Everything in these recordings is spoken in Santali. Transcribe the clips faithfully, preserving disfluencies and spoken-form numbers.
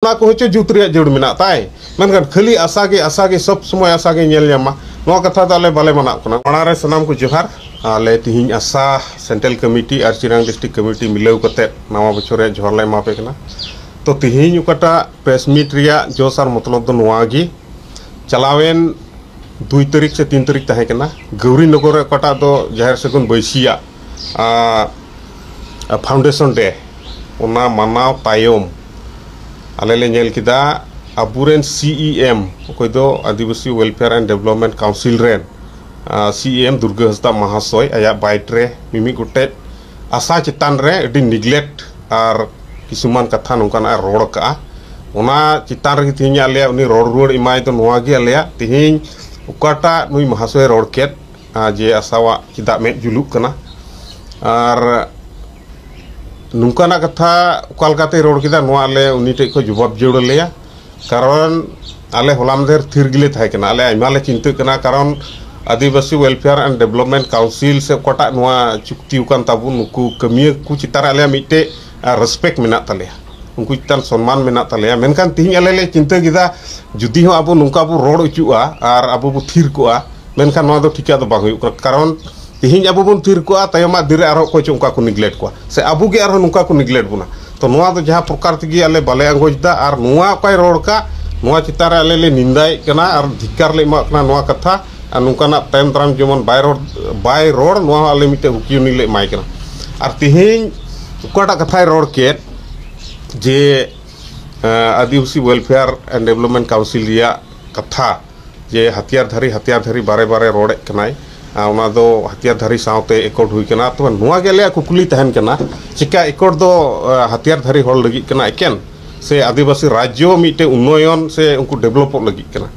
ᱚᱱᱟ ᱠᱚ ᱦᱚᱪᱚ ᱡᱩᱛ ᱨᱮᱭᱟᱜ ᱡᱟᱹᱨᱩᱲ ᱢᱮᱱᱟᱜ ᱛᱟᱭ, ᱢᱮᱱᱠᱷᱟᱱ ᱠᱷᱟᱹᱞᱤ ᱟᱥᱟ ᱜᱮ, ᱟᱥᱟ ᱜᱮ, ᱥᱚᱵ ᱥᱚᱢᱚᱭ ᱟᱥᱟ ᱜᱮ ᱧᱮᱞ ᱧᱟᱢᱟ, ᱱᱚᱣᱟ ᱠᱟᱛᱷᱟ ᱫᱚ ᱟᱞᱮ ᱵᱟᱞᱮ ᱢᱟᱱᱟᱜ ᱠᱟᱱᱟ᱾ ᱢᱟᱲᱟᱝ ᱨᱮ ᱥᱟᱱᱟᱢ ᱠᱚ ᱡᱚᱦᱟᱨ᱾ ᱟᱞᱮ ᱛᱤᱦᱤᱧ ᱟᱥᱟ ᱥᱮᱱᱴᱨᱟᱞ ᱠᱚᱢᱤᱴᱤ ᱟᱨ ᱪᱤᱨᱟᱝ ᱰᱤᱥᱴᱨᱤᱠᱴ ᱠᱚᱢᱤᱴᱤ ᱢᱤᱞᱟᱹᱣ ᱠᱟᱛᱮ ᱱᱟᱣᱟ ᱵᱚᱪᱷᱚᱨ ᱨᱮᱭᱟᱜ ᱡᱚᱦᱟᱨ ᱞᱮ ᱮᱢᱟ ᱯᱮ ᱠᱟᱱᱟ᱾ ᱛᱚ ᱛᱤᱦᱤᱧ ᱚᱠᱟᱴᱟᱜ ᱯᱨᱮᱥ ᱢᱤᱴ ᱨᱮᱭᱟᱜ ᱡᱚᱥ ᱟᱨ ᱢᱚᱛᱞᱚᱵ ᱫᱚ ᱱᱚᱣᱟ ᱜᱮ, ᱪᱟᱞᱟᱣᱮᱱ ᱫᱩᱭ ᱛᱟᱹᱨᱤᱠᱷ ᱥᱮ ᱛᱤᱱ ᱛᱟᱹᱨᱤᱠᱷ ᱛᱟᱦᱮᱸ ᱠᱟᱱᱟ, ᱜᱟᱹᱣᱨᱤ ᱱᱚᱜᱚᱨ ᱨᱮ ᱚᱠᱟᱴᱟᱜ ᱫᱚ ᱡᱟᱦᱮᱨ ᱥᱟᱹᱜᱩᱱ ᱵᱟᱹᱭᱥᱤᱭᱟᱜ, ᱟ, ᱟ, ᱯᱷᱟᱣᱩᱱᱰᱮᱥᱚᱱ ᱰᱮ, ᱚᱱᱟ ᱢᱟᱱᱟᱣ ᱛᱟᱭᱚᱢ ᱟᱞᱮ ᱞᱮ ᱧᱮᱞ ᱠᱮᱫᱟ ᱟᱵᱚᱨᱮᱱ ᱥᱤ ᱤ ᱮᱢ, ᱚᱠᱚᱭ ᱫᱚ ᱟᱹᱫᱤᱵᱟᱹᱥᱤ ᱳᱭᱮᱞᱯᱷᱮᱭᱟᱨ ᱮᱱᱰ ᱰᱮᱵᱷᱞᱚᱯᱢᱮᱱᱴ ᱠᱟᱣᱩᱱᱥᱤᱞ ᱨᱮᱱ, ᱟ, ᱥᱤ ᱤ ᱮᱢ ᱫᱩᱨᱜᱟᱹ ᱦᱟᱸᱥᱫᱟ ᱢᱟᱦᱟᱥᱚᱭ, ᱟᱭᱟᱜ ᱵᱟᱭᱤᱴ ᱨᱮ ᱢᱤᱢᱤᱫ ᱜᱚᱴᱮᱡ ᱟᱥᱟ ᱪᱮᱛᱟᱱ ᱨᱮ ᱟᱹᱰᱤ ᱱᱤᱜᱽᱞᱮᱠᱴ ᱟᱨ ᱠᱤᱪᱷᱩᱢᱟᱱ ᱠᱟᱛᱷᱟ ᱱᱚᱝᱠᱟᱱᱟᱜ ᱮ ᱨᱚᱲ ᱠᱟᱜᱼᱟ᱾ ᱚᱱᱟ ᱪᱮᱛᱟᱱ ᱨᱮᱜᱮ ᱛᱮᱦᱮᱧ ᱟᱞᱮᱭᱟᱜ ᱩᱱᱤ ᱨᱚᱲ ᱨᱩᱣᱟᱹᱲ ᱮᱢᱟᱭ ᱫᱚ ᱱᱚᱣᱟ ᱜᱮ ᱟᱞᱮᱭᱟᱜ ᱛᱮᱦᱮᱧ ᱚᱠᱟᱴᱟᱜ ᱱᱩᱭ ᱢᱟᱦᱟᱥᱚᱭ ᱨᱚᱲ ᱠᱮᱫ, ᱟᱨ ᱡᱮ ᱟᱥᱟᱣᱟᱜ ᱪᱮᱫᱟᱜ ᱢᱮᱫ ᱡᱩᱞᱩᱜ ᱠᱟᱱᱟ, ᱟᱨ ᱱᱚᱝᱠᱟᱱᱟᱜ ᱠᱟᱛᱷᱟ ᱚᱠᱟ ᱞᱮᱠᱟᱛᱮᱭ ᱨᱚᱲ ᱠᱮᱫᱟ, ᱱᱚᱣᱟ ᱟᱞᱮ ᱩᱱᱤ ᱴᱷᱮᱡ ᱠᱷᱚᱡ ᱡᱚᱵᱟᱵ ᱡᱟᱹᱨᱩᱲ ᱟᱞᱮᱭᱟ᱾ ᱠᱟᱨᱚᱱ ᱟᱞᱮ ᱦᱚᱞᱟ ᱢᱟᱫᱷᱮᱨ ᱛᱷᱤᱨ ᱜᱮᱞᱮ ᱛᱟᱦᱮᱸ ᱠᱟᱱᱟ, ᱟᱞᱮ ᱟᱭᱢᱟ ᱞᱮ ᱪᱤᱱᱛᱟᱹᱜ ᱠᱟᱱᱟ᱾ ᱠᱟᱨᱚᱱ ᱟᱹᱫᱤᱵᱟᱹᱥᱤ ᱳᱭᱮᱞᱯᱷᱮᱭᱟᱨ ᱮᱱᱰ ᱰᱮᱵᱷᱞᱚᱯᱢᱮᱱᱴ ᱠᱟᱣᱩᱱᱥᱤᱞ ᱥᱮ ᱚᱠᱟᱴᱟᱜ ᱱᱚᱣᱟ ᱪᱩᱠᱛᱤ ᱟᱠᱟᱱ ᱛᱟᱵᱚᱱ, ᱱᱩᱠᱩ ᱠᱟᱹᱢᱤᱭᱟᱹ ᱠᱚ ᱪᱮᱛᱟᱱ ᱨᱮ ᱟᱞᱮᱭᱟᱜ ᱢᱤᱫᱴᱮᱡ ᱨᱮᱥᱯᱮᱠᱴ ᱢᱮᱱᱟᱜ ᱛᱟᱞᱮᱭᱟ, ᱩᱱᱠᱩ ᱪᱮᱛᱟᱱ ᱥᱚᱱᱢᱟᱱ ᱢᱮᱱᱟᱜ ᱛᱟᱞᱮᱭᱟ᱾ ᱢᱮᱱᱠᱷᱟᱱ ᱛᱤᱦᱤᱧ ᱟᱞᱮ ᱞᱮ ᱪᱤᱱᱛᱟᱹ ᱠᱮᱫᱟ, ᱡᱩᱫᱤ ᱦᱚᱸ ᱟᱵᱚ ᱱᱚᱝᱠᱟ ᱵᱚ ᱨᱚᱲ ᱚᱪᱚᱜᱼᱟ ᱟᱨ ᱟᱵᱚ ᱵᱚ ᱛᱷᱤᱨ ᱠᱚᱜᱼᱟ, ᱢᱮᱱᱠᱷᱟᱱ ᱱᱚᱣᱟ ᱫᱚ ᱴᱷᱤᱠᱟᱜ ᱫᱚ ᱵᱟᱝ ᱦᱩᱭᱩᱜ ᱠᱟᱱᱟ᱾ ᱠᱟᱨᱚᱱ ᱛᱤᱦᱤᱧ ᱟᱵᱚ ᱵᱚᱱ ᱛᱷᱤᱨ ᱠᱚᱜᱼᱟ, ᱛᱟᱭᱚᱢᱟᱜ ᱫᱤᱱ ᱨᱮ ᱟᱨᱦᱚᱸ ᱚᱠᱚᱭ ᱪᱚ ᱚᱱᱠᱟ ᱠᱚ ᱱᱤᱜᱞᱮᱠᱴ ᱠᱚᱣᱟ, ᱥᱮ ᱟᱵᱚ ᱜᱮ ᱟᱨᱦᱚᱸ ᱱᱚᱝᱠᱟ ᱠᱚ ᱱᱤᱜᱞᱮᱠᱴ ᱵᱚᱱᱟ᱾ ᱛᱚ ᱱᱚᱣᱟ ᱫᱚ ᱡᱟᱦᱟᱸ ᱯᱨᱚᱠᱟᱨ ᱛᱮᱜᱮ ᱟᱞᱮ ᱵᱟᱞᱮ ᱟᱸᱜᱚᱪ ᱮᱫᱟ, ᱟᱨ ᱱᱚᱣᱟ ᱚᱠᱚᱭ ᱨᱚᱲ ᱠᱟᱜ, ᱱᱚᱣᱟ ᱪᱮᱛᱟᱱ ᱨᱮ ᱟᱞᱮ ᱞᱮ ᱱᱤᱱᱫᱟᱭᱮᱫ ᱠᱟᱱᱟ ᱟᱨ ᱫᱷᱤᱠᱠᱟᱨ ᱞᱮ ᱮᱢᱟᱜ ᱠᱟᱱᱟ ᱱᱚᱣᱟ ᱠᱟᱛᱷᱟ᱾ ᱟᱨ ᱱᱚᱝᱠᱟᱱᱟᱜ ᱛᱟᱭᱚᱢ ᱫᱟᱨᱟᱢ ᱡᱮᱢᱚᱱ ᱵᱟᱭ ᱨᱚᱲ, ᱵᱟᱭ ᱨᱚᱲ, ᱱᱚᱣᱟ ᱦᱚᱸ ᱟᱞᱮ ᱢᱤᱫᱴᱮᱱ ᱦᱩᱠᱤᱭᱩᱱᱤ ᱞᱮ ᱮᱢᱟᱭ ᱠᱟᱱᱟ᱾ ᱟᱨ ᱛᱮᱦᱮᱧ ᱚᱠᱟᱴᱟᱜ ᱠᱟᱛᱷᱟᱭ ᱨᱚᱲ ᱠᱮᱫ, ᱡᱮ, ᱟᱹᱫᱤᱵᱟᱹᱥᱤ ᱳᱭᱮᱞᱯᱷᱮᱭᱟᱨ ᱮᱱᱰ ᱰᱮᱵᱷᱞᱚᱯᱢᱮᱱᱴ ᱠᱟᱣᱩᱱᱥᱤᱞ ᱨᱮᱭᱟᱜ ᱠᱟᱛᱷᱟ, ᱡᱮ ᱦᱟᱛᱤᱭᱟᱨᱫᱷᱟᱨᱤ, ᱦᱟᱛᱤᱭᱟᱨᱫᱷᱟᱨᱤ ᱵᱟᱨᱮ ᱵᱟᱨᱮ ᱨᱚᱲᱮᱫ ᱠᱟᱱᱟᱭ, ᱟᱨ ᱚᱱᱟ ᱫᱚ ᱦᱟᱛᱤᱭᱟᱨᱫᱷᱟᱨᱤ ᱥᱟᱶᱛᱮ ᱮᱠᱚᱨᱰ ᱦᱩᱭ ᱠᱟᱱᱟ᱾ ᱛᱚᱵᱮ ᱱᱚᱣᱟ ᱜᱮ ᱟᱞᱮᱭᱟᱜ ᱠᱩᱠᱞᱤ ᱛᱟᱦᱮᱱ ᱠᱟᱱᱟ, ᱪᱮᱠᱟ ᱮᱠᱚᱨᱰ ᱫᱚ, ᱟ, ᱦᱟᱛᱤᱭᱟᱨᱫᱷᱟᱨᱤ ᱦᱚᱲ ᱞᱟᱹᱜᱤᱫ ᱠᱟᱱᱟ ᱮᱠᱮᱱ, ᱥᱮ ᱟᱹᱫᱤᱵᱟᱹᱥᱤ ᱨᱟᱡᱽᱡᱚ ᱢᱤᱫᱴᱮᱱ ᱩᱱᱱᱚᱭᱚᱱ ᱥᱮ ᱩᱱᱠᱩ ᱰᱮᱵᱷᱞᱚᱯᱚᱜ ᱞᱟᱹᱜᱤᱫ ᱠᱟᱱᱟ?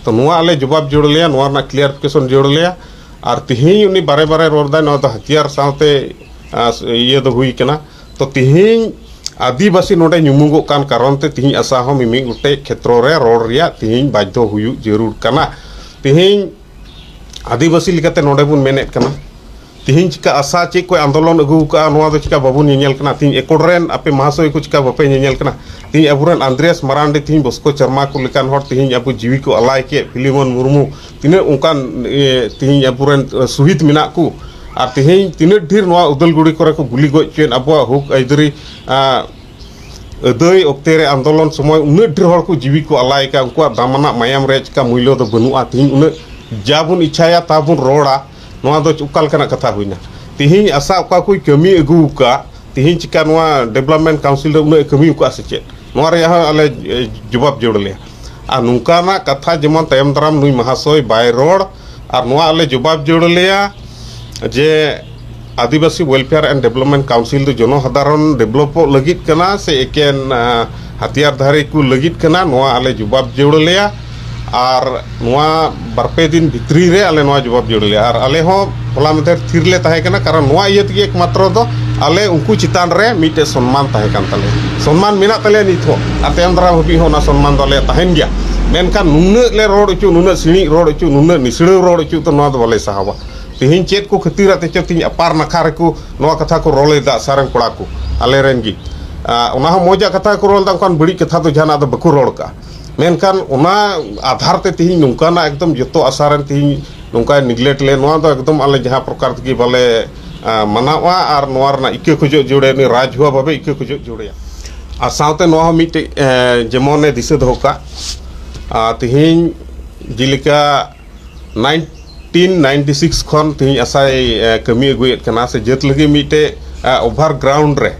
ᱛᱚ ᱱᱚᱣᱟ ᱟᱞᱮ ᱡᱚᱵᱟᱵ ᱡᱟᱹᱨᱩᱲ ᱟᱞᱮᱭᱟ, ᱱᱚᱣᱟ ᱨᱮᱱᱟᱜ ᱠᱞᱤᱭᱟᱨᱯᱷᱤᱠᱮᱥᱚᱱ ᱡᱟᱹᱨᱩᱲ ᱟᱞᱮᱭᱟ᱾ ᱟᱨ ᱛᱮᱦᱮᱧ ᱩᱱᱤ ᱵᱟᱨᱮ ᱵᱟᱨᱮ ᱨᱚᱲ ᱫᱟᱭ, ᱱᱚᱣᱟ ᱫᱚ ᱦᱟᱛᱤᱭᱟᱨ ᱥᱟᱶᱛᱮ, ᱟ, ᱤᱭᱟᱹ ᱫᱚ ᱦᱩᱭ ᱠᱟᱱᱟ᱾ ᱛᱚ ᱛᱮᱦᱮᱧ ᱟᱹᱫᱤᱵᱟᱹᱥᱤ ᱱᱚᱰᱮ ᱧᱩᱢᱩᱜᱚᱜ ᱠᱟᱱ ᱠᱟᱨᱚᱱ ᱛᱮ ᱛᱮᱦᱮᱧ ᱟᱥᱟ ᱦᱚᱸ ᱢᱤᱢᱤᱫ ᱜᱚᱴᱮᱡ ᱠᱷᱮᱛᱨᱚ ᱨᱮ ᱨᱚᱲ ᱨᱮᱭᱟᱜ ᱛᱮᱦᱮᱧ ᱵᱟᱫᱽᱫᱷᱚ ᱦᱩᱭᱩᱜ ᱡᱟᱹᱨᱩᱲ ᱠᱟᱱᱟ᱾ ᱛᱮᱦᱮᱧ ᱟᱹᱫᱤᱵᱟᱹᱥᱤ ᱞᱮᱠᱟᱛᱮ ᱱᱚᱰᱮ ᱵᱚᱱ ᱢᱮᱱᱮᱫ ᱠᱟᱱᱟ, ᱛᱮᱦᱮᱧ ᱪᱤᱠᱟ ᱟᱥᱟ ᱪᱮᱫ ᱠᱚ ᱟᱱᱫᱳᱞᱚᱱ ᱟᱹᱜᱩ ᱟᱠᱟᱫᱼᱟ, ᱱᱚᱣᱟ ᱫᱚ ᱪᱤᱠᱟ ᱵᱟᱵᱚᱱ ᱧᱮᱧᱮᱞ ᱠᱟᱱᱟ? ᱛᱮᱦᱮᱧ ᱮᱠᱚᱨᱰ ᱨᱮᱱ ᱟᱯᱮ ᱢᱟᱦᱟᱥᱚᱭ ᱠᱚ ᱪᱤᱠᱟ ᱵᱟᱯᱮ ᱧᱮᱧᱮᱞ ᱠᱟᱱᱟ? ᱛᱤᱦᱤᱧ ᱟᱵᱚᱨᱮᱱ ᱟᱱᱫᱨᱮᱥ ᱢᱟᱨᱟᱱᱰᱤ, ᱛᱤᱦᱤᱧ ᱵᱚᱥᱠᱚ ᱪᱚᱨᱢᱟ ᱠᱚ ᱞᱮᱠᱟᱱ ᱦᱚᱲ ᱛᱤᱦᱤᱧ ᱟᱵᱚ ᱡᱤᱣᱤ ᱠᱚ ᱟᱞᱟᱭ ᱠᱮᱫ, ᱯᱷᱤᱞᱤᱢᱚᱱ ᱢᱩᱨᱢᱩ, ᱛᱤᱱᱟᱹᱜ ᱚᱱᱠᱟᱱ ᱤᱭᱟᱹ ᱛᱤᱦᱤᱧ ᱟᱵᱚᱨᱮᱱ ᱥᱩᱦᱤᱫ ᱢᱮᱱᱟᱜ ᱠᱚ, ᱟᱨ ᱛᱤᱦᱤᱧ ᱛᱤᱱᱟᱹᱜ ᱰᱷᱮᱨ ᱱᱚᱣᱟ ᱩᱫᱟᱞᱜᱩᱲᱤ ᱠᱚᱨᱮ ᱠᱚ ᱜᱩᱞᱤ ᱜᱚᱡ ᱦᱚᱪᱚᱭᱮᱫ ᱟᱵᱚᱣᱟᱜ ᱦᱚᱠ ᱟᱹᱭᱫᱟᱹᱨᱤ, ᱟ, ᱟᱹᱫᱟᱹᱭ ᱚᱠᱛᱮ ᱨᱮ ᱟᱱᱫᱳᱞᱚᱱ ᱥᱚᱢᱚᱭ ᱩᱱᱟᱹᱜ ᱰᱷᱮᱨ ᱦᱚᱲ ᱠᱚ ᱡᱤᱣᱤ ᱠᱚ ᱟᱞᱟᱭ ᱟᱠᱟᱫ, ᱩᱱᱠᱩᱣᱟᱜ ᱫᱟᱢᱟᱱᱟᱜ ᱢᱟᱭᱟᱢ ᱨᱮᱭᱟᱜ ᱪᱤᱠᱟ ᱢᱩᱞᱞᱚ ᱫᱚ ᱵᱟᱹᱱᱩᱜᱼᱟ? ᱛᱤᱦᱤᱧ ᱩᱱᱟᱹᱜ ᱡᱟ ᱵᱚᱱ ᱤᱪᱪᱷᱟᱭᱟ ᱛᱟ ᱵᱚᱱ ᱨᱚᱲᱟ, ᱱᱚᱣᱟ ᱫᱚ ᱚᱠᱟ ᱞᱮᱠᱟᱱᱟᱜ ᱠᱟᱛᱷᱟ ᱦᱩᱭᱱᱟ? ᱛᱤᱦᱤᱧ ᱟᱥᱟ ᱚᱠᱟ ᱠᱚᱭ ᱠᱟᱹᱢᱤ ᱟᱹᱜᱩ ᱟᱠᱟᱫ, ᱛᱤᱦᱤᱧ ᱪᱤᱠᱟ ᱱᱚᱣᱟ ᱰᱮᱵᱷᱞᱚᱯᱢᱮᱱᱴ ᱠᱟᱣᱩᱱᱥᱤᱞ ᱨᱮ ᱩᱱᱟᱹᱜ ᱮ ᱠᱟᱹᱢᱤ ᱟᱠᱟᱫ ᱥᱮ ᱪᱮᱫ? ᱱᱚᱣᱟ ᱨᱮᱭᱟᱜ ᱦᱚᱸ ᱟᱞᱮ ᱮ, ᱡᱚᱵᱟᱵ ᱡᱟᱹᱨᱩᱲ ᱞᱮᱭᱟ᱾ ᱟᱨ ᱱᱚᱝᱠᱟᱱᱟᱜ ᱠᱟᱛᱷᱟ ᱡᱮᱢᱚᱱ ᱛᱟᱭᱚᱢ ᱫᱟᱨᱟᱢ ᱱᱩᱭ ᱢᱟᱦᱟᱥᱚᱭ ᱵᱟᱭ ᱨᱚᱲ, ᱟᱨ ᱱᱚᱣᱟ ᱟᱞᱮ ᱡᱚᱵᱟᱵ ᱡᱟᱹᱨᱩᱲ ᱞᱮᱭᱟ ᱡᱮ ᱟᱹᱫᱤᱵᱟᱹᱥᱤ Welfare and Development Council ᱫᱚ ᱡᱚᱱᱚᱥᱟᱫᱷᱟᱨᱚᱱ ᱰᱮᱵᱷᱞᱚᱯᱚᱜ ᱞᱟᱹᱜᱤᱫ ᱠᱟᱱᱟ ᱥᱮ ᱮᱠᱮᱱ, ᱟ, ᱦᱟᱛᱤᱭᱟᱨ ᱫᱷᱟᱨᱤ ᱠᱚ ᱞᱟᱹᱜᱤᱫ ᱠᱟᱱᱟ, ᱱᱚᱣᱟ ᱟᱞᱮ ᱡᱚᱵᱟᱵ ᱡᱟᱹᱨᱩᱲ ᱞᱮᱭᱟ᱾ ᱟᱨ ᱱᱚᱣᱟ ᱵᱟᱨ ᱯᱮ ᱫᱤᱱ ᱵᱷᱤᱛᱨᱤ ᱨᱮ ᱟᱞᱮ ᱱᱚᱣᱟ ᱡᱚᱵᱟᱵ ᱡᱟᱹᱨᱩᱲ ᱞᱮᱭᱟ᱾ ᱟᱨ ᱟᱞᱮ ᱦᱚᱸ ᱦᱚᱞᱟ ᱢᱟᱫᱷᱮᱨ ᱛᱷᱤᱨ ᱞᱮ ᱛᱟᱦᱮᱸ ᱠᱟᱱᱟ, ᱠᱟᱨᱚᱱ ᱱᱚᱣᱟ ᱤᱭᱟᱹ ᱛᱮᱜᱮ ᱮᱠᱢᱟᱛᱨᱚ ᱫᱚ ᱟᱞᱮ ᱩᱱᱠᱩ ᱪᱮᱛᱟᱱ ᱨᱮ ᱢᱤᱫᱴᱮᱡ ᱥᱚᱱᱢᱟᱱ ᱛᱟᱦᱮᱸ ᱠᱟᱱ ᱛᱟᱞᱮᱭᱟ᱾ ᱥᱚᱱᱢᱟᱱ ᱢᱮᱱᱟᱜ ᱛᱟᱞᱮᱭᱟ ᱱᱤᱛ ᱦᱚᱸ, ᱟᱨ ᱛᱟᱭᱚᱢ ᱫᱟᱨᱟᱢ ᱦᱟᱹᱵᱤᱡ ᱦᱚᱸ ᱚᱱᱟ ᱥᱚᱱᱢᱟᱱ ᱫᱚ ᱟᱞᱮᱭᱟᱜ ᱛᱟᱦᱮᱱ ᱜᱮᱭᱟ᱾ ᱢᱮᱱᱠᱷᱟᱱ ᱱᱩᱱᱟᱹᱜ ᱞᱮ ᱨᱚᱲ ᱦᱚᱪᱚ, ᱱᱩᱱᱟᱹᱜ ᱥᱤᱬᱤᱡ ᱨᱚᱲ ᱦᱚᱪᱚ, ᱱᱩᱱᱟᱹᱜ ᱱᱤᱥᱲᱟᱹᱣ ᱨᱚᱲ ᱦᱚᱪᱚ ᱫᱚ ᱱᱚᱣᱟ ᱫᱚ ᱵᱟᱞᱮ ᱥᱟᱦᱟᱣᱟ᱾ ᱛᱮᱦᱮᱧ ᱪᱮᱫ ᱠᱚ ᱠᱷᱟᱹᱛᱤᱨ ᱟᱛᱮ ᱪᱚ ᱛᱮᱦᱮᱧ ᱟᱯᱟᱨ ᱱᱟᱠᱷᱟ ᱨᱮᱠᱚ ᱱᱚᱣᱟ ᱠᱟᱛᱷᱟ ᱠᱚ ᱨᱚᱲ ᱮᱫᱟ, ᱥᱟᱨᱮᱱ ᱠᱚᱲᱟ ᱠᱚ, ᱟᱞᱮ ᱨᱮᱱ ᱜᱮ᱾ ᱟ, ᱚᱱᱟ ᱦᱚᱸ ᱢᱚᱡᱟᱜ ᱠᱟᱛᱷᱟ ᱠᱚ ᱨᱚᱲ ᱮᱫᱟ, ᱚᱱᱠᱟᱱ ᱵᱟᱹᱲᱤᱡ ᱠᱟᱛᱷᱟ ᱫᱚ ᱡᱟᱦᱟᱱᱟᱜ ᱫᱚ ᱵᱟᱠᱚ ᱨᱚᱲ ᱠᱟᱜᱼᱟ᱾ ᱢᱮᱱᱠᱷᱟᱱ ᱚᱱᱟ ᱟᱫᱷᱟᱨ ᱛᱮ ᱛᱮᱦᱮᱧ ᱱᱚᱝᱠᱟᱱᱟᱜ ᱮᱠᱫᱚᱢ ᱡᱚᱛᱚ ᱟᱥᱟ ᱨᱮᱱ ᱛᱮᱦᱮᱧ ᱱᱚᱝᱠᱟᱭ ᱱᱤᱜᱞᱮᱠᱴ ᱞᱮ, ᱱᱚᱣᱟ ᱫᱚ ᱮᱠᱫᱚᱢ ᱟᱞᱮ ᱡᱟᱦᱟᱸ ᱯᱨᱚᱠᱟᱨ ᱛᱮᱜᱮ ᱵᱟᱞᱮ, ᱟ, ᱢᱟᱱᱟᱣᱟ᱾ ᱟᱨ ᱱᱚᱣᱟ ᱨᱮᱱᱟᱜ ᱤᱠᱟᱹ ᱠᱷᱚᱡᱚᱜ ᱡᱟᱹᱨᱩᱲᱟ, ᱩᱱᱤ ᱨᱟᱡᱽᱦᱩᱣᱟ ᱵᱷᱟᱵᱮ ᱤᱠᱟᱹ ᱠᱷᱚᱡᱚᱜ ᱡᱟᱹᱨᱩᱲᱟ᱾ ᱟᱨ ᱥᱟᱶᱛᱮ ᱱᱚᱣᱟ ᱦᱚᱸ ᱢᱤᱫᱴᱮᱡ, ᱮ, ᱡᱮᱢᱚᱱᱮ ᱫᱤᱥᱟᱹ ᱫᱚᱦᱚ ᱠᱟᱜ, ᱟ, ᱛᱮᱦᱮᱧ ᱡᱮᱞᱮᱠᱟ nineteen ninety six ᱠᱷᱚᱱ ᱛᱮᱦᱮᱧ ᱟᱥᱟᱭ, ᱮ, ᱠᱟᱹᱢᱤ ᱟᱹᱜᱩᱭᱮᱫ ᱠᱟᱱᱟ, ᱥᱮ ᱡᱟᱹᱛ ᱞᱟᱹᱜᱤᱫ ᱢᱤᱫᱴᱮᱡ, ᱮ, ᱳᱵᱷᱟᱨ ᱜᱨᱟᱣᱩᱱᱰ ᱨᱮ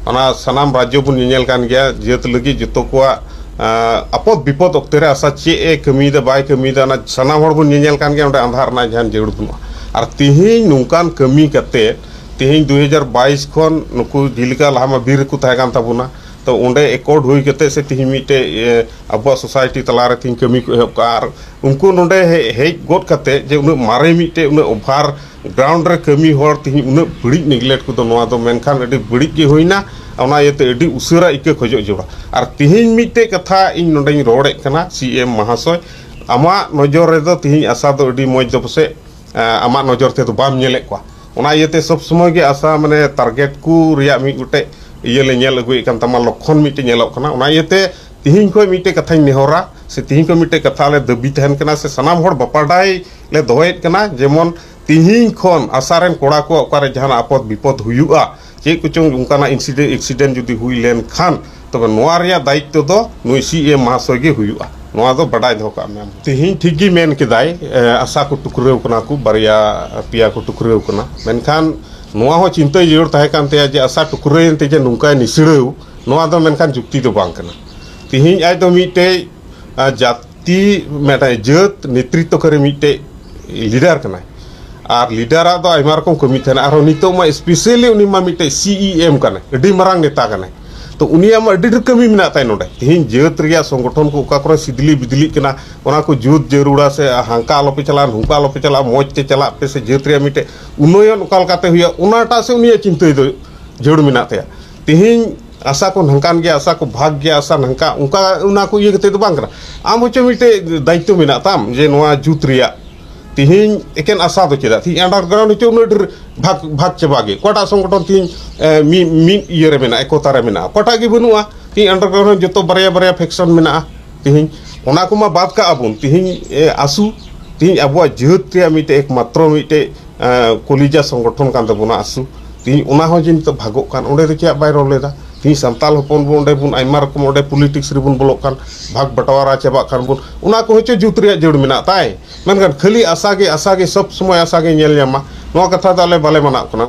ᱚᱱᱟ ᱥᱟᱱᱟᱢ ᱨᱟᱡᱽᱡᱚ ᱵᱚᱱ ᱧᱮᱧᱮᱞ ᱠᱟᱱ ᱜᱮᱭᱟ, ᱡᱟᱹᱛ ᱞᱟᱹᱜᱤᱫ ᱡᱚᱛᱚ ᱠᱚᱣᱟᱜ, ᱮ, ᱟᱯᱚᱫ ᱵᱤᱯᱚᱫ ᱚᱠᱛᱮ ᱨᱮ ᱟᱥᱟ ᱪᱮᱫ ᱮ ᱠᱟᱹᱢᱤᱭᱮᱫᱟ, ᱵᱟᱭ ᱠᱟᱹᱢᱤᱭᱮᱫᱟ, ᱚᱱᱟ ᱥᱟᱱᱟᱢ ᱦᱚᱲ ᱵᱚᱱ ᱧᱮᱧᱮᱞ ᱠᱟᱱ ᱜᱮᱭᱟ᱾ ᱚᱸᱰᱮ ᱟᱸᱫᱷᱟᱨ ᱨᱮᱱᱟᱜ ᱡᱟᱦᱟᱱ ᱡᱟᱹᱨᱩᱲ ᱵᱟᱹᱱᱩᱜᱼᱟ᱾ ᱟᱨ ᱛᱮᱦᱮᱧ ᱱᱚᱝᱠᱟᱱ ᱠᱟᱹᱢᱤ ᱠᱟᱛᱮ ᱛᱮᱦᱮᱧ ᱫᱩ ᱦᱟᱡᱟᱨ ᱵᱟᱭᱤᱥ ᱠᱷᱚᱱ ᱱᱩᱠᱩ ᱡᱮᱞᱮᱠᱟ ᱞᱟᱦᱟ ᱢᱟ ᱵᱤᱨ ᱨᱮᱠᱚ ᱛᱟᱦᱮᱸ ᱠᱟᱱ ᱛᱟᱵᱚᱱᱟ, ᱛᱚ ᱚᱸᱰᱮ ᱮᱠᱚᱨᱰ ᱦᱩᱭ ᱠᱟᱛᱮ ᱥᱮ ᱛᱮᱦᱮᱧ ᱢᱤᱫᱴᱮᱡ, ᱮ, ᱟᱵᱚᱣᱟᱜ ᱥᱳᱥᱟᱭᱴᱤ ᱛᱟᱞᱟᱨᱮ ᱛᱮᱦᱮᱧ ᱠᱟᱹᱢᱤ ᱠᱚ ᱮᱦᱚᱵ ᱠᱟᱜᱼᱟ᱾ ᱟᱨ ᱩᱱᱠᱩ ᱱᱚᱰᱮ ᱦᱮᱡ, ᱦᱮᱡ ᱜᱚᱫ ᱠᱟᱛᱮ ᱡᱮ ᱩᱱᱟᱹᱜ ᱢᱟᱨᱮ ᱢᱤᱫᱴᱮᱡ ᱩᱱᱟᱹᱜ ᱳᱵᱷᱟᱨ ᱜᱨᱟᱣᱩᱱᱰ ᱨᱮ ᱠᱟᱹᱢᱤ ᱦᱚᱲ ᱛᱮᱦᱮᱧ ᱩᱱᱟᱹᱜ ᱵᱟᱹᱲᱤᱡ ᱱᱤᱜᱞᱮᱠᱴ ᱠᱚᱫᱚ, ᱱᱚᱣᱟ ᱫᱚ ᱢᱮᱱᱠᱷᱟᱱ ᱟᱹᱰᱤ ᱵᱟᱹᱲᱤᱡ ᱜᱮ ᱦᱩᱭᱱᱟ᱾ ᱚᱱᱟ ᱤᱭᱟᱹᱛᱮ ᱟᱹᱰᱤ ᱩᱥᱟᱹᱨᱟ ᱤᱠᱟᱹ ᱠᱷᱚᱡᱚᱜ ᱡᱟᱹᱨᱩᱲᱟ᱾ ᱟᱨ ᱛᱮᱦᱮᱧ ᱢᱤᱫᱴᱮᱡ ᱠᱟᱛᱷᱟ ᱤᱧ ᱱᱚᱰᱮᱧ ᱨᱚᱲᱮᱫ ᱠᱟᱱᱟ, ᱥᱤ ᱮᱢ ᱢᱟᱦᱟᱥᱚᱭ, ᱟᱢᱟᱜ ᱱᱚᱡᱚᱨ ᱨᱮᱫᱚ ᱛᱮᱦᱮᱧ ᱟᱥᱟ ᱫᱚ ᱟᱹᱰᱤ ᱢᱚᱡᱽ ᱫᱚ ᱯᱟᱥᱮᱡ, ᱮ, ᱟᱢᱟᱜ ᱱᱚᱡᱚᱨ ᱛᱮᱫᱚ ᱵᱟᱢ ᱧᱮᱞᱮᱫ ᱠᱚᱣᱟ᱾ ᱚᱱᱟ ᱤᱭᱟᱹᱛᱮ ᱥᱚᱵ ᱥᱚᱢᱚᱭ ᱜᱮ ᱟᱥᱟ, ᱢᱟᱱᱮ, ᱴᱟᱨᱜᱮᱴ ᱠᱚ ᱨᱮᱭᱟᱜ ᱢᱤᱫ ᱜᱚᱴᱮᱡ ᱤᱭᱟᱹ ᱞᱮ ᱧᱮᱞ ᱟᱹᱜᱩᱭᱮᱫ ᱠᱟᱱ ᱛᱟᱢᱟ, ᱞᱚᱠᱠᱷᱚᱱ ᱢᱤᱫᱴᱮᱡ ᱧᱮᱞᱚᱜ ᱠᱟᱱᱟ᱾ ᱚᱱᱟ ᱤᱭᱟᱹᱛᱮ ᱛᱤᱦᱤᱧ ᱠᱷᱚᱱ ᱢᱤᱫᱴᱮᱡ ᱠᱟᱛᱷᱟᱧ ᱱᱮᱦᱚᱨᱟ, ᱥᱮ ᱛᱤᱦᱤᱧ ᱠᱷᱚᱱ ᱢᱤᱫᱴᱮᱡ ᱠᱟᱛᱷᱟ ᱞᱮ ᱫᱟᱹᱵᱤ ᱛᱟᱦᱮᱱ ᱠᱟᱱᱟ, ᱥᱮ ᱥᱟᱱᱟᱢ ᱦᱚᱲ ᱵᱟᱯᱟᱰᱟᱭ ᱞᱮ ᱫᱚᱦᱚᱭᱮᱫ ᱠᱟᱱᱟ, ᱡᱮᱢᱚᱱ ᱛᱤᱦᱤᱧ ᱠᱷᱚᱱ ᱟᱥᱟ ᱨᱮᱱ ᱠᱚᱲᱟ ᱠᱚ ᱚᱠᱟᱨᱮ ᱡᱟᱦᱟᱱᱟᱜ ᱟᱯᱚᱫ ᱵᱤᱯᱚᱫ ᱦᱩᱭᱩᱜᱼᱟ, ᱪᱮᱫ ᱠᱚᱪᱚᱝ ᱚᱱᱠᱟᱱᱟᱜ ᱤᱱᱥᱤᱰᱮᱱᱴ ᱮᱠᱥᱤᱰᱮᱱᱴ ᱡᱩᱫᱤ ᱦᱩᱭ ᱞᱮᱱ ᱠᱷᱟᱱ, ᱛᱚᱵᱮ ᱱᱚᱣᱟ ᱨᱮᱭᱟᱜ ᱫᱟᱭᱤᱛᱛᱚ ᱫᱚ ᱱᱩᱭ ᱥᱤ ᱮᱢ ᱢᱟᱦᱟᱥᱚᱭ ᱜᱮ ᱦᱩᱭᱩᱜᱼᱟ᱾ ᱱᱚᱣᱟ ᱫᱚ ᱵᱟᱰᱟᱭ ᱫᱚᱦᱚ ᱠᱟᱜ ᱢᱮ᱾ ᱛᱤᱦᱤᱧ ᱴᱷᱤᱠ ᱜᱮ ᱢᱮᱱ ᱠᱮᱫᱟᱭ, ᱮ, ᱟᱥᱟ ᱠᱚ ᱴᱩᱠᱨᱟᱹᱣ ᱠᱟᱱᱟ ᱠᱚ, ᱵᱟᱨᱭᱟ ᱯᱮᱭᱟ ᱠᱚ ᱴᱩᱠᱨᱟᱹᱣ ᱠᱟᱱᱟ, ᱢᱮᱱᱠᱷᱟᱱ ᱱᱚᱣᱟ ᱦᱚᱸ ᱪᱤᱱᱛᱟᱹᱭ ᱡᱟᱹᱨᱩᱲ ᱛᱟᱦᱮᱸ ᱠᱟᱱ ᱛᱟᱭᱟ ᱡᱮ ᱟᱥᱟ ᱴᱩᱠᱨᱟᱹᱭᱮᱱ ᱛᱮ ᱡᱮ ᱱᱚᱝᱠᱟᱭ ᱱᱤᱥᱲᱟᱹᱣ, ᱱᱚᱣᱟ ᱫᱚ ᱢᱮᱱᱠᱷᱟᱱ ᱡᱩᱠᱛᱤ ᱫᱚ ᱵᱟᱝ ᱠᱟᱱᱟ᱾ ᱛᱤᱦᱤᱧ ᱟᱡ ᱫᱚ ᱢᱤᱫᱴᱮᱡ, ᱟ, ᱡᱟᱹᱛᱤ, ᱢᱤᱫᱴᱮᱡ ᱡᱟᱹᱛ ᱱᱮᱛᱨᱤᱛᱛᱚᱠᱟᱨᱤ ᱢᱤᱫᱴᱮᱡ ᱞᱤᱰᱟᱨ ᱠᱟᱱᱟᱭ᱾ ᱟᱨ ᱞᱤᱰᱟᱨᱟᱜ ᱫᱚ ᱟᱭᱢᱟ ᱨᱚᱠᱚᱢ ᱠᱟᱹᱢᱤ ᱛᱟᱦᱮᱱᱟ᱾ ᱟᱨᱦᱚᱸ ᱱᱤᱛᱚᱜ ᱢᱟ specially ᱩᱱᱤ ᱢᱟ ᱢᱤᱫᱴᱮᱡ ᱥᱤ ᱤ ᱮᱢ ᱠᱟᱱᱟᱭ, ᱟᱹᱰᱤ ᱢᱟᱨᱟᱝ ᱱᱮᱛᱟ ᱠᱟᱱᱟᱭ᱾ ᱛᱚ ᱩᱱᱤᱭᱟᱜ ᱢᱟ ᱟᱹᱰᱤ ᱰᱷᱮᱨ ᱠᱟᱹᱢᱤ ᱢᱮᱱᱟᱜ ᱛᱟᱭ ᱱᱚᱰᱮ᱾ ᱛᱤᱦᱤᱧ ᱡᱟᱹᱛ ᱨᱮᱭᱟᱜ ᱥᱚᱝᱜᱚᱴᱷᱚᱱ ᱠᱚ ᱚᱠᱟ ᱠᱚᱨᱮ ᱥᱤᱫᱽᱞᱤ ᱵᱤᱫᱽᱞᱤᱜ ᱠᱟᱱᱟ, ᱚᱱᱟ ᱠᱚ ᱡᱩᱛ ᱡᱟᱹᱨᱩᱲᱟ, ᱥᱮ ᱦᱟᱱᱠᱟ ᱟᱞᱚᱯᱮ ᱪᱟᱞᱟᱜᱼᱟ, ᱱᱚᱝᱠᱟ ᱟᱞᱚᱯᱮ ᱪᱟᱞᱟᱜᱼᱟ, ᱢᱚᱡᱽ ᱛᱮ ᱪᱟᱞᱟᱜ ᱯᱮ, ᱥᱮ ᱡᱟᱹᱛ ᱨᱮᱭᱟᱜ ᱢᱤᱫᱴᱮᱡ ᱩᱱᱱᱚᱭᱚᱱ ᱚᱠᱟ ᱞᱮᱠᱟᱛᱮ ᱦᱩᱭᱩᱜᱼᱟ, ᱚᱱᱟᱴᱟᱜ ᱥᱮ ᱩᱱᱤᱭᱟᱜ ᱪᱤᱱᱛᱟᱹᱭ ᱫᱚ ᱡᱟᱹᱨᱩᱲ ᱢᱮᱱᱟᱜ ᱛᱟᱭᱟ᱾ ᱛᱤᱦᱤᱧ ᱟᱥᱟ ᱠᱚ ᱱᱚᱝᱠᱟᱱ ᱜᱮᱭᱟ, ᱟᱥᱟ ᱠᱚ ᱵᱷᱟᱜᱽ ᱜᱮᱭᱟ, ᱟᱥᱟ ᱱᱚᱝᱠᱟ, ᱚᱱᱠᱟ, ᱚᱱᱟ ᱠᱚ ᱤᱭᱟᱹ ᱠᱟᱛᱮ ᱫᱚ ᱵᱟᱝ ᱠᱟᱱᱟ᱾ ᱟᱢ ᱦᱚᱪᱚ ᱢᱤᱫᱴᱮᱡ ᱫᱟᱭᱤᱛᱛᱚ ᱢᱮᱱᱟᱜ ᱛᱟᱢ ᱡᱮ ᱱᱚᱣᱟ ᱡᱩᱛ ᱨᱮᱭᱟᱜ᱾ ᱛᱤᱦᱤᱧ ᱮᱠᱮᱱ ᱟᱥᱟ ᱫᱚ ᱪᱮᱫᱟᱜ? ᱛᱤᱦᱤᱧ underground ᱦᱚᱪᱚ ᱩᱱᱟᱹᱜ ᱰᱷᱮᱨ ᱵᱷᱟᱜᱽ, ᱵᱷᱟᱜᱽ ᱪᱟᱵᱟ ᱜᱮ᱾ ᱚᱠᱟᱴᱟᱜ ᱥᱚᱝᱜᱚᱴᱷᱚᱱ ᱛᱤᱦᱤᱧ, ᱮ, ᱢᱤᱫ, ᱢᱤᱫ ᱤᱭᱟᱹ ᱨᱮ ᱢᱮᱱᱟᱜᱼᱟ, ᱮᱠᱚᱛᱟ ᱨᱮ ᱢᱮᱱᱟᱜᱼᱟ? ᱚᱠᱟᱴᱟᱜ ᱜᱮ ᱵᱟᱹᱱᱩᱜᱼᱟ᱾ ᱛᱤᱦᱤᱧ underground ᱨᱮ ᱡᱚᱛᱚ ᱵᱟᱨᱭᱟ ᱵᱟᱨᱭᱟ ᱯᱷᱮᱠᱥᱚᱱ ᱢᱮᱱᱟᱜᱼᱟ᱾ ᱛᱤᱦᱤᱧ ᱚᱱᱟ ᱠᱚᱢᱟ ᱵᱟᱫ ᱠᱟᱜᱼᱟ ᱵᱚᱱ᱾ ᱛᱤᱦᱤᱧ, ᱮ, ᱟᱥᱩ, ᱛᱤᱦᱤᱧ ᱟᱵᱚᱣᱟᱜ ᱡᱟᱹᱛ ᱨᱮᱭᱟᱜ ᱢᱤᱫᱴᱮᱡ ᱮᱠᱢᱟᱛᱨᱚ ᱢᱤᱫᱴᱮᱡ, ᱮ, ᱠᱚᱞᱤᱡᱟ ᱥᱚᱝᱜᱚᱴᱷᱚᱱ ᱠᱟᱱ ᱛᱟᱵᱚᱱᱟ ᱟᱥᱩ᱾ ᱛᱤᱦᱤᱧ ᱚᱱᱟ ᱦᱚᱸ ᱡᱮ ᱱᱤᱛᱚᱜ ᱵᱷᱟᱜᱚᱜ ᱠᱟᱱ, ᱚᱸᱰᱮ ᱫᱚ ᱪᱮᱫ ᱵᱟᱭ ᱨᱚᱲ ᱞᱮᱫᱟ? ᱛᱤᱦᱤᱧ ᱥᱟᱱᱛᱟᱞ ᱦᱚᱯᱚᱱ ᱵᱚᱱ ᱚᱸᱰᱮ ᱵᱚᱱ ᱟᱭᱢᱟ ᱨᱚᱠᱚᱢ ᱚᱸᱰᱮ ᱯᱚᱞᱤᱴᱤᱠᱥ ᱨᱮᱵᱚᱱ ᱵᱚᱞᱚᱜ ᱠᱟᱱ, ᱵᱷᱟᱜᱽ ᱵᱟᱴᱣᱟᱨᱟ ᱪᱟᱵᱟᱜ ᱠᱟᱱ ᱵᱚᱱ, ᱚᱱᱟ ᱠᱚ ᱦᱚᱪᱚ ᱡᱩᱛ ᱨᱮᱭᱟᱜ ᱡᱟᱹᱨᱩᱲ ᱢᱮᱱᱟᱜ ᱛᱟᱭ᱾ ᱢᱮᱱᱠᱷᱟᱱ ᱠᱷᱟᱹᱞᱤ ᱟᱥᱟ ᱜᱮ, ᱟᱥᱟ ᱜᱮ, ᱥᱚᱵ ᱥᱚᱢᱚᱭ ᱟᱥᱟ ᱜᱮ ᱧᱮᱞ ᱧᱟᱢᱟ, ᱱᱚᱣᱟ ᱠᱟᱛᱷᱟ ᱫᱚ ᱟᱞᱮ ᱵᱟᱞᱮ ᱢᱟᱱᱟᱜ ᱠᱟᱱᱟ᱾